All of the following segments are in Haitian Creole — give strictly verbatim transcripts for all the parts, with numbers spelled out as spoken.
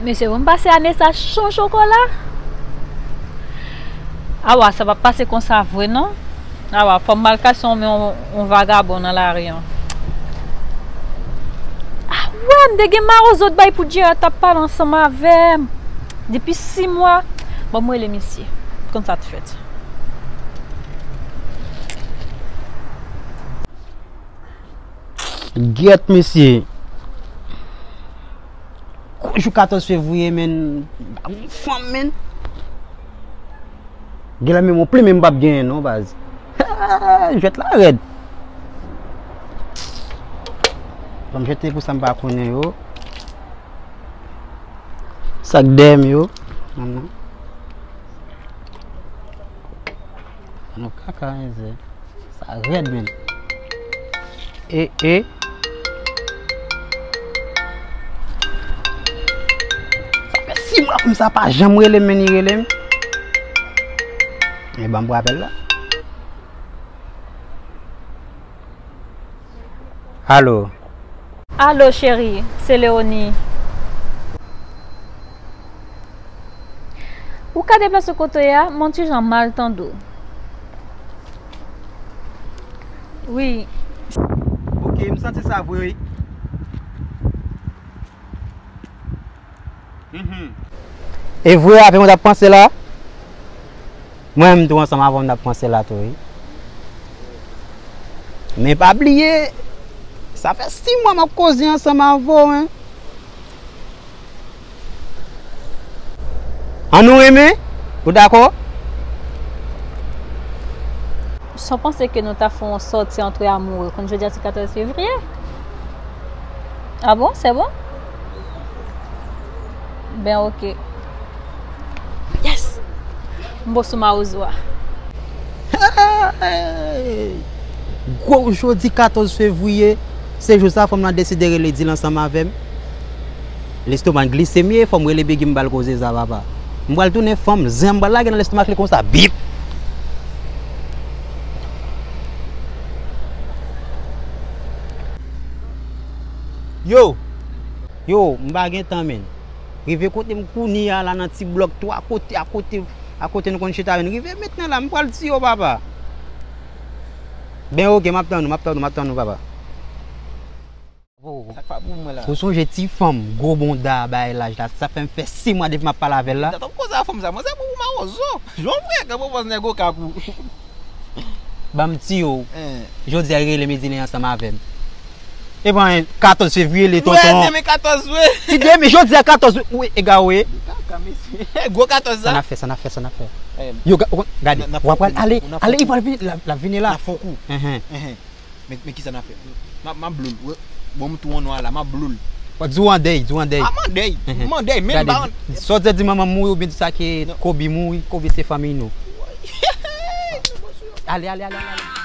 Mesye, pou m pase ane sa san chokola? Awa, sa p ap pase konsa vre non. Awa, fò m al kache yon men yon, yon vagabon nan lari an. Ah wè, m te gen mawozo t bay pou Djera t ap pale ansanm avè m depi sis mwa. Bon, m rele misye. Konn sa t fèt. Gyèt mesye. Gwo jou katòz fevriye, menn. M pa gon fanm, menn. Genlè menm yon plim m p ap genyen non, baz. Jwèt la rèd. Ban m jete pou sa m pa konnen yo. Sa k dèyè m yo. Manman. Ann kaka, mezè. Sa rèd, menn. E, e. Sa fè sis mwa konsa pa janm rele m, menn, li rele m. E ban m pran apèl la. Alo. Alo, cheri, se Leoni. Ou ka deplase kote w ye a, m on ti jan mal tande w. Wi. Ok, m santi sa vre, wi. Mhm. E vre, avè mwen t ap panse la. Mwen menm tou ansanm avè w m t ap panse la tou, wi. Men pa bliye, sa fè sis mwa m ap koze ansanm avè w, en. An nou renmen? Ou dakò? San panse ke nou ta fè yon sòti antre amoure. Konn jodi a se katòz fevriye. Ah bon? C'est bon? Ben, ok. Yes! M bo sou mawozo a. Hey! Gwo jodi katòz fevriye, se jou sa fanm lan deside rele di l ansanm avè m. Lestoma glise m ye, fò m rele Biggie m ba l koze sa, papa. M pral tounen fanm, zen m pral lage nan lestoma li konsa, bip! Yo! Yo, m pa gen tan, menn. Rive kote m kounye a la nan ti blòk tou akote, akote, akote nou konn chita, menn. Rive mentnan la, m pral tiye w, papa. Ben, ok, m ap tann ou, m ap tann ou, m ap tann ou, papa. Sa k pa pou mwen la? Ou sonje ti fanm, gwo bonda, bay laj la, sa fè m fè sis mwa depi m ap pale avè l la. Tande koze a fanm sa, manzè pou mawozo. Jan w vre, gran pwopòz nèg okap ou. Ban m tiye w. Jodi a, li rele m, li di li ansanm avè m. E ban katòz fevriye li, tonton. Demen katòz, wi. Ki demen, jodi a katòz, wi, egare. Kaka, mesye. Gwo katòz sa. Sa n ap fè, sa n ap fè, sa n ap fè. Yo, gade, w ap pral ale, ale, li pral vini, l ap vini la. N ap fè yon kou. Enhen. Men, men kisa n ap fè? M ap, m ap bloul. Bon, m tou an nwa la, m ap bloul. Di w an dèy, di w an dèy. A, m an dèy. M an dèy, men m pa an. Sòt di manman m mouri oubyen di sa ke Kobe mouri, Kobe se fanmiy nou. Ale, ale, ale, ale, ale.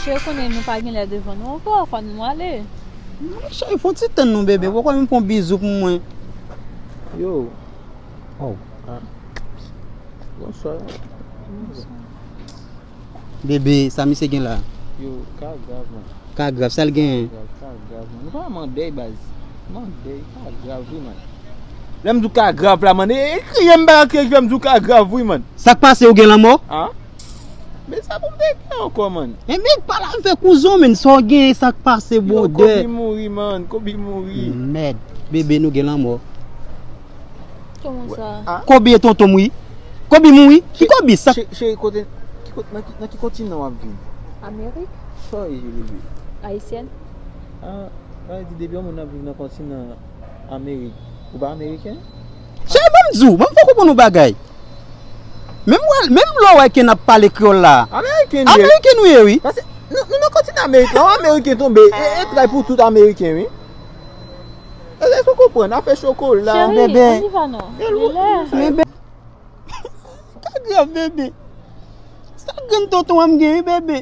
Cheri, konnen nou pa gen lè devan nou ankò, fò nou ale. Non, cheri, fè yon ti tann non, bebe. Poko menm fè yon bizou pou mwen. Yo. Oh. Ah. Bonswa. Bonswa. Bebe, sa misye gen la? Yo, ka grav, man. Ka grav, sa l genyen? Ka grav, ka grav, man. Nou pa mandèy, baz. Mandèy, ka grav, wi, man. Lè m di w ka grav la, man, e, e kriye m pa kriye ki fè m di w ka grav, wi, man. Sa k pase, ou gen lanmò? Ah? Men sa pou m te gen ankò, man. Enben, pale avèk kouzen w, menn, sa w genyen, sa k pase, bwodè? Yo, Kobe mouri, man, Kobe mouri. Mèd, bebe, nou gen lanmò. Kòman sa? Kobe e tonton m wi. Kobe mouri? Ki Kobe? Sa... Cheri, kote, ki kote, nan ki, nan ki kontinan w ap viv? Amerik. Sa w ye, bebe? Ayisyèn. Ah, sa vle di depi yon moun ap viv nan kontinan Amerik, ou pa ameriken? Cheri, ban m di w, ban m fè w konprann yon bagay. Menm wè, menm lè w wè ke n ap pale kreyòl la. Ameriken nou ye. Ameriken nou ye, wi. Paske nou, nou nan kontinan Amerik la, yon ameriken tonbe, e, e tray pou tout ameriken, wi. Èske w konprann? Afè chokola. Cheri, bebe. On y va non. Bebe. Ka grav, bebe. Sa Grenn tonton an m gen, wi, bebe.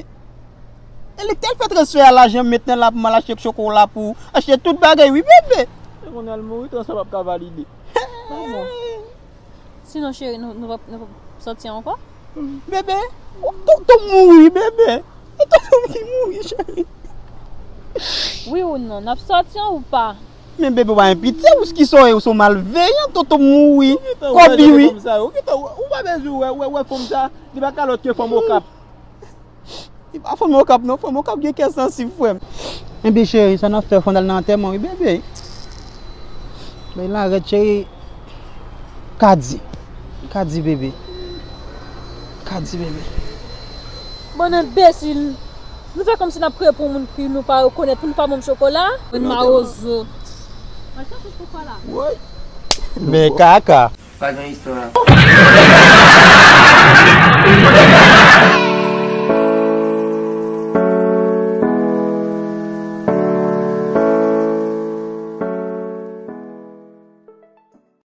E li k t al fè transfè a lajan m met nan la pou m al achte chokola pou achte tout bagay, wi, bebe. E kounye a l mouri, transfè p ap ka valide. Manman. Sinon, cheri, nou, nou va, nou va sòti ankò? Bebe, tonton mouri, bebe. E tonton ki mouri, cheri. Wi ou non, n ap sòti an ou pa? Men bebe, w pa gen pitye, ou ki sa w ye, ou se yon malveyan, tonton mouri. Kobi, wi. Ou pa bezwen wè, wè, wè fanm sa, li pa ka lòt ke fanm Okap. Li pa fanm Okap non, fanm Okap gen kè sansib, frè m. Enben cheri, sa n ap fè, fò n al nan antèman wi, bebe. Bay la rèd, cheri. Kadi. Kadi, bebe. Kadi, bebe. Bann enbesil. Nou fè kòmsi n ap kriye pou moun ki nou pa rekonèt, pou nou pa ban m chokola. Bann mawozo. Mwen chante chokola. Woy. Men kaka. Pa gen istwa.